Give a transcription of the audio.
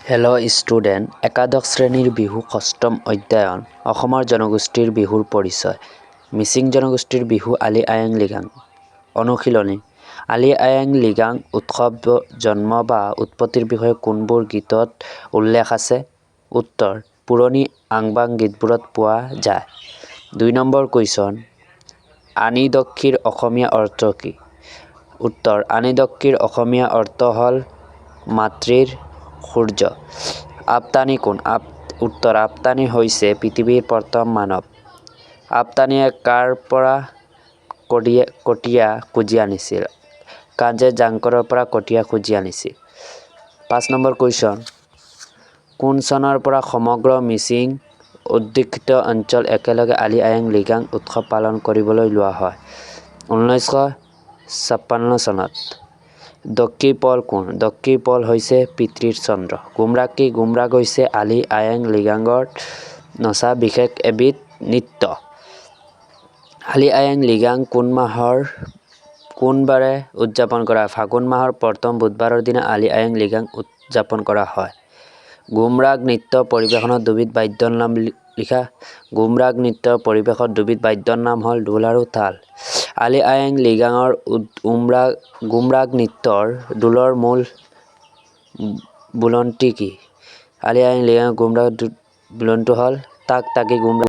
Hello' student, একাদশ শ্ৰেণীৰ বিহু ষষ্ঠম অধ্যয়ন, অসমৰ জনগোষ্ঠীৰ বিহুৰ পৰিচয়, মিচিং জনগোষ্ঠীৰ বিহু আলি আয়েং লৃগাং। অনুশীলনী: আলি আয়েং লৃগাং উৎসৱ জন্ম বা উৎপত্তিৰ বিষয়ে কোনবোৰ গীতত উল্লেখ আছে? উত্তৰ: পুৰণি আংবাং গীতবোৰত পোৱা যায়। 2 নম্বৰ কুৱেশ্যন, আনি দক্ষিৰ অসমীয়া অৰ্থ কি? উত্তৰ: আনি দক্ষিৰ অসমীয়া অৰ্থ হ'ল মাতৃৰ সূৰ্য। আপতানি কোন? উত্তৰ: আপতানি হৈছে পৃথিৱীৰ প্ৰথম মানৱ। আপতানিয়ে কাৰ পৰা কঠীয়া খুজি আনিছিল? কাঞ্চে জাংকৰৰ পৰা কঠীয়া খুজি আনিছিল। 5 নম্বৰ কুৱেশ্যন, কোন চনৰ পৰা সমগ্ৰ মিচিং অধ্যুষিত অঞ্চল একেলগে আলি আয়েং লৃগাং উৎসৱ পালন কৰিবলৈ লোৱা হয়? 1956 চনত। দক্ষী পল কোন? দক্ষী পল হৈছে পিতৃৰ চন্দ্ৰ। গুমৰাগ কি? গুমৰাগ হৈছে আলি আয়েং লৃগাঙত নচা বিশেষ এবিধ নৃত্য। আলি আয়েং লৃগাং কোন মাহৰ কোন বাৰে উদযাপন কৰা হয়? ফাগুন মাহৰ প্ৰথম বুধবাৰৰ দিনা আলি আয়েং লৃগাং উদযাপন কৰা হয়। গুমৰাগ নৃত্য পৰিৱেশনত দুবিধ বাদ্যৰ নাম লিখা। গুমৰাগ নৃত্য পৰিৱেশত দুবিধ বাদ্যৰ নাম হ'ল ঢোল আৰু তাল। আলি আয়েং লৃগাঙৰ গুমৰাগ নৃত্যৰ ঢোলৰ মূল বোলনটি কি? আলি আয়েং লৃগাঙৰ গুমৰাগ বোলনটো হ'ল তাক তাকি গুমৰাগ।